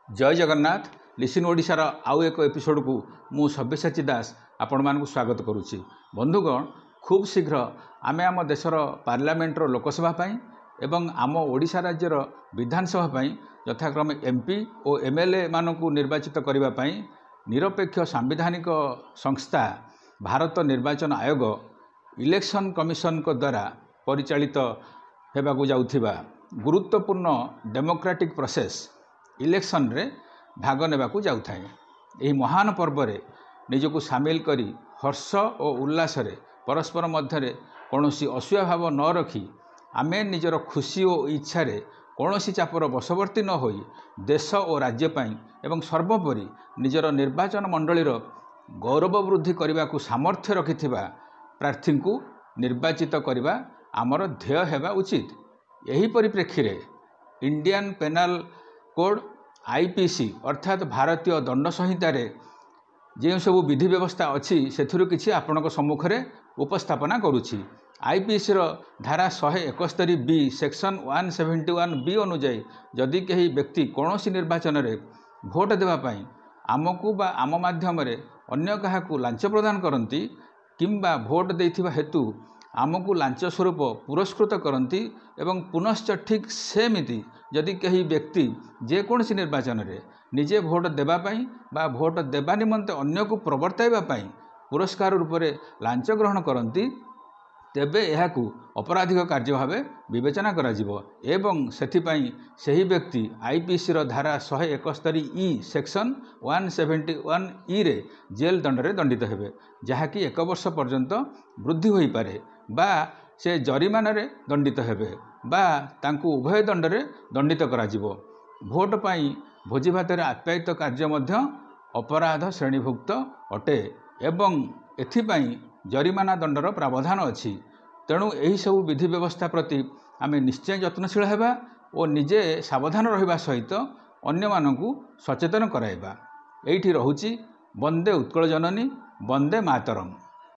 ଜୟ Jagannath. Listen ଓଡ଼ିଶାର ଆଉ ଏକ ଏପିସୋଡ଼କୁ ମୁଁ ସବ୍ୟସାଚୀ ଦାସ ଆପଣମାନଙ୍କୁ ସ୍ୱାଗତ କରୁଛି। ବନ୍ଧୁଗଣ, ଖୁବ୍ ଶୀଘ୍ର ଆମେ ଆମ ଦେଶର ପାର୍ଲାମେଣ୍ଟର ଲୋକସଭା ପାଇଁ ଏବଂ ଆମ ଓଡ଼ିଶା ରାଜ୍ୟର ବିଧାନସଭା ପାଇଁ ଯଥାକ୍ରମେ M P O M L ଏମାନଙ୍କୁ ନିର୍ବାଚିତ କରିବା ପାଇଁ ନିରପେକ୍ଷ ସାମ୍ବିଧାନିକ ସଂସ୍ଥା ଭାରତ ନିର୍ବାଚନ ଆୟୋଗ, ଇଲେକ୍ସନ୍ କମିଶନଙ୍କ ଦ୍ୱାରା ପରିଚାଳିତ ହେବାକୁ ଯାଉଥିବା ଗୁରୁତ୍ୱପୂର୍ଣ୍ଣ ଡେମୋକ୍ରାଟିକ୍ ପ୍ରୋସେସ୍ ଇଲେକ୍ସନରେ ଭାଗ ନେବାକୁ ଯାଉଥାଏ। ଏହି ମହାନ ପର୍ବରେ ନିଜକୁ ସାମିଲ କରି ହର୍ଷ ଓ ଉଲ୍ଲାସରେ ପରସ୍ପର ମଧ୍ୟରେ କୌଣସି ଅସୂୟା ଭାବ ନ ରଖି ଆମେ ନିଜର ଖୁସି ଓ ଇଚ୍ଛାରେ କୌଣସି ଚାପର ବଶବର୍ତ୍ତୀ ନ ହୋଇ ଦେଶ ଓ ରାଜ୍ୟ ପାଇଁ ଏବଂ ସର୍ବୋପରି ନିଜର ନିର୍ବାଚନ ମଣ୍ଡଳୀର ଗୌରବ ବୃଦ୍ଧି କରିବାକୁ ସାମର୍ଥ୍ୟ ରଖିଥିବା ପ୍ରାର୍ଥୀଙ୍କୁ ନିର୍ବାଚିତ କରିବା ଆମର ଧ୍ୟେୟ ହେବା ଉଚିତ। ଏହି ପରିପ୍ରେକ୍ଷୀରେ Indian penal code, I P C, ଅର୍ଥାତ୍ ଭାରତୀୟ ଦଣ୍ଡ ସଂହିତାରେ ଯେଉଁ ସବୁ ବିଧି ବ୍ୟବସ୍ଥା ଅଛି, ସେଥିରୁ କିଛି ଆପଣଙ୍କ ସମ୍ମୁଖରେ ଉପସ୍ଥାପନା କରୁଛି। I P ସିର ଧାରା 171 ବି, ସେକ୍ସନ୍ 171 ବି ଅନୁଯାୟୀ ଯଦି କେହି ବ୍ୟକ୍ତି କୌଣସି ନିର୍ବାଚନରେ ଭୋଟ ଦେବା ପାଇଁ ଆମକୁ ବା ଆମ ମାଧ୍ୟମରେ ଅନ୍ୟ କାହାକୁ ଲାଞ୍ଚ ପ୍ରଦାନ କରନ୍ତି କିମ୍ବା ଭୋଟ ଦେଇଥିବା ହେତୁ ଆମକୁ ଲାଞ୍ଚ ସ୍ୱରୂପ ପୁରସ୍କୃତ କରନ୍ତି, ଏବଂ ପୁନଶ୍ଚ ଠିକ୍ ସେମିତି ଯଦି କେହି ବ୍ୟକ୍ତି ଯେକୌଣସି ନିର୍ବାଚନରେ ନିଜେ ଭୋଟ ଦେବା ପାଇଁ ବା ଭୋଟ ଦେବା ନିମନ୍ତେ ଅନ୍ୟକୁ ପ୍ରବର୍ତ୍ତାଇବା ପାଇଁ ପୁରସ୍କାର ରୂପରେ ଲାଞ୍ଚ ଗ୍ରହଣ କରନ୍ତି, ତେବେ ଏହାକୁ ଅପରାଧିକ କାର୍ଯ୍ୟ ଭାବେ ବିବେଚନା କରାଯିବ ଏବଂ ସେଥିପାଇଁ ସେହି ବ୍ୟକ୍ତି I P ସିର ଧାରା 171 ଇ, ସେକ୍ସନ୍ 171 ଇରେ ଜେଲ୍ ଦଣ୍ଡରେ ଦଣ୍ଡିତ ହେବେ, ଯାହାକି 1 ବର୍ଷ ପର୍ଯ୍ୟନ୍ତ ବୃଦ୍ଧି ହୋଇପାରେ, ବା ସେ ଜରିମାନାରେ ଦଣ୍ଡିତ ହେବେ ବା ତାଙ୍କୁ ଉଭୟ ଦଣ୍ଡରେ ଦଣ୍ଡିତ କରାଯିବ। ଭୋଟ ପାଇଁ ଭୋଜିଭାତରେ ଆପ୍ୟାୟିତ କାର୍ଯ୍ୟ ମଧ୍ୟ ଅପରାଧ ଶ୍ରେଣୀଭୁକ୍ତ ଅଟେ ଏବଂ ଏଥିପାଇଁ ଜରିମାନା ଦଣ୍ଡର ପ୍ରାବଧାନ ଅଛି। ତେଣୁ ଏହିସବୁ ବିଧି ବ୍ୟବସ୍ଥା ପ୍ରତି ଆମେ ନିଶ୍ଚୟ ଯତ୍ନଶୀଳ ହେବା ଓ ନିଜେ ସାବଧାନ ରହିବା ସହିତ ଅନ୍ୟମାନଙ୍କୁ ସଚେତନ କରାଇବା। ଏଇଠି ରହୁଛି। ବନ୍ଦେ ଉତ୍କଳ ଜନନୀ, ବନ୍ଦେ ମାତରମ୍।